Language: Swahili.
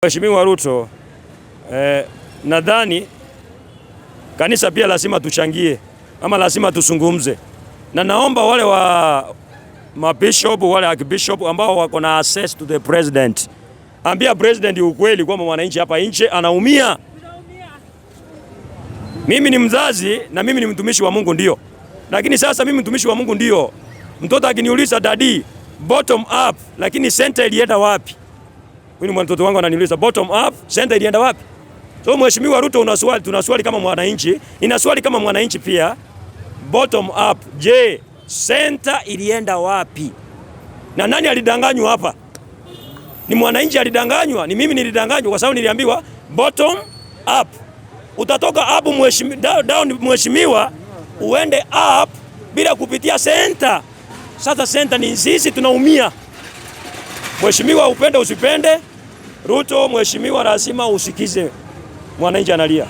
Mheshimiwa Ruto, nadhani kanisa pia lazima tuchangie ama lazima tuzungumze, na naomba wale wa mabishop, wale archbishop ambao wako na access to the president, ambia president ukweli kwamba mwananchi hapa nje anaumia. Mimi ni mzazi na mimi ni mtumishi wa Mungu ndio, lakini sasa mimi mtumishi wa Mungu ndio, mtoto akiniuliza, "Daddy, bottom up, lakini center ilienda wapi?" Huyu ni mtoto wangu ananiuliza, "Bottom up, center ilienda wapi?" So Mheshimiwa Ruto, una swali, tuna swali kama mwananchi, nina swali kama mwananchi pia. Bottom up, je, center ilienda wapi? Na nani alidanganywa hapa? Ni mwananchi alidanganywa? Ni mimi nilidanganywa kwa sababu niliambiwa bottom up. Utatoka up mheshimiwa, down mheshimiwa, uende up bila kupitia center. Sasa center ni sisi tunaumia. Mheshimiwa, upende usipende, Ruto mheshimiwa, lazima usikize mwananchi analia.